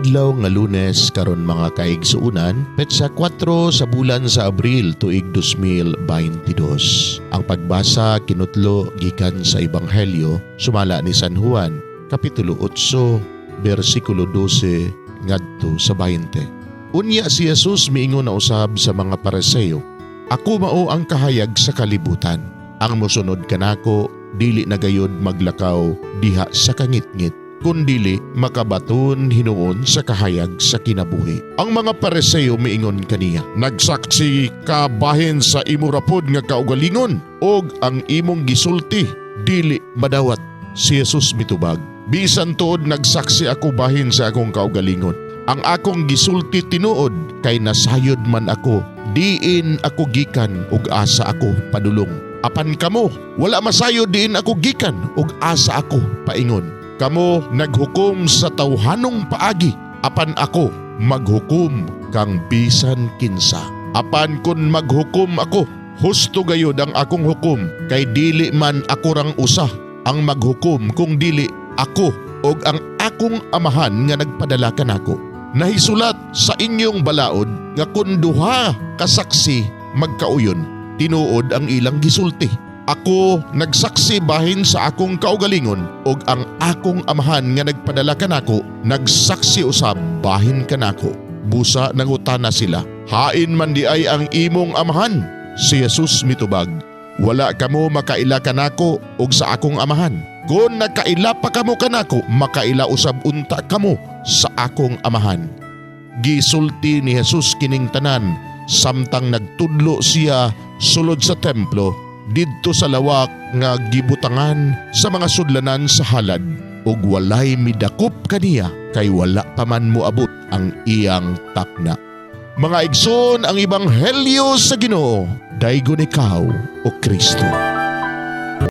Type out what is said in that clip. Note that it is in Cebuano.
Adlaw nga Lunes karon, mga kaigsuunan, petsa 4 sa bulan sa Abril, tuig 2022. Ang pagbasa kinutlo gikan sa Ebanghelyo sumala ni San Juan, kapitulo 8, bersikulo 12 ngadto sa 20. Unya si Jesus miingon na usab sa mga Pariseo, "Ako mao ang kahayag sa kalibutan. Ang mosunod kanako dili na gayod maglakaw diha sa kangitngit, kundili makabaton hinuon sa kahayag sa kinabuhi." Ang mga Pariseo miingon kaniya, "Nagsaksi ka bahin sa imo ra pod nga kaugalingon og ang imong gisulti dili madawat." Si Jesus mitubag, "Bisan tuod nagsaksi ako bahin sa akong kaugalingon, ang akong gisulti tinuod kay nasayod man ako diin ako gikan ug asa ako padulong. Apan kamo wala masayod diin ako gikan ug asa ako paingon. Kamo naghukom sa tawhanong paagi, apan ako maghukom kang bisan kinsa. Apan kun maghukom ako, husto gayud ang akong hukom kay dili man ako rang usa ang maghukom kung dili ako og ang akong Amahan nga nagpadala kanako. Nahisulat sa inyong balaod nga kun duha ka saksi magkauyon, tinuod ang ilang gisulti. Ako nagsaksi bahin sa akong kaugalingon ug ang akong Amahan nga nagpadala kanako nagsaksi usab bahin kanako." Busa nangutana sila, "Hain man diay ang imong Amahan?" Si Jesus mitubag, "Wala kamo makaila kanako ug sa akong Amahan. Kung nakaila pa kamo kanako, makaila usab unta kamo sa akong Amahan." Gisulti ni Jesus kining tanan samtang nagtudlo siya sulod sa templo didto sa lawak nga gibutangan sa mga sudlanan sa halad, ug walay midakop kaniya kay wala pa man moabot ang iyang takna. Mga igsoon, ang ebanghelyo sa Ginoo. Daygon ikaw, o Kristo.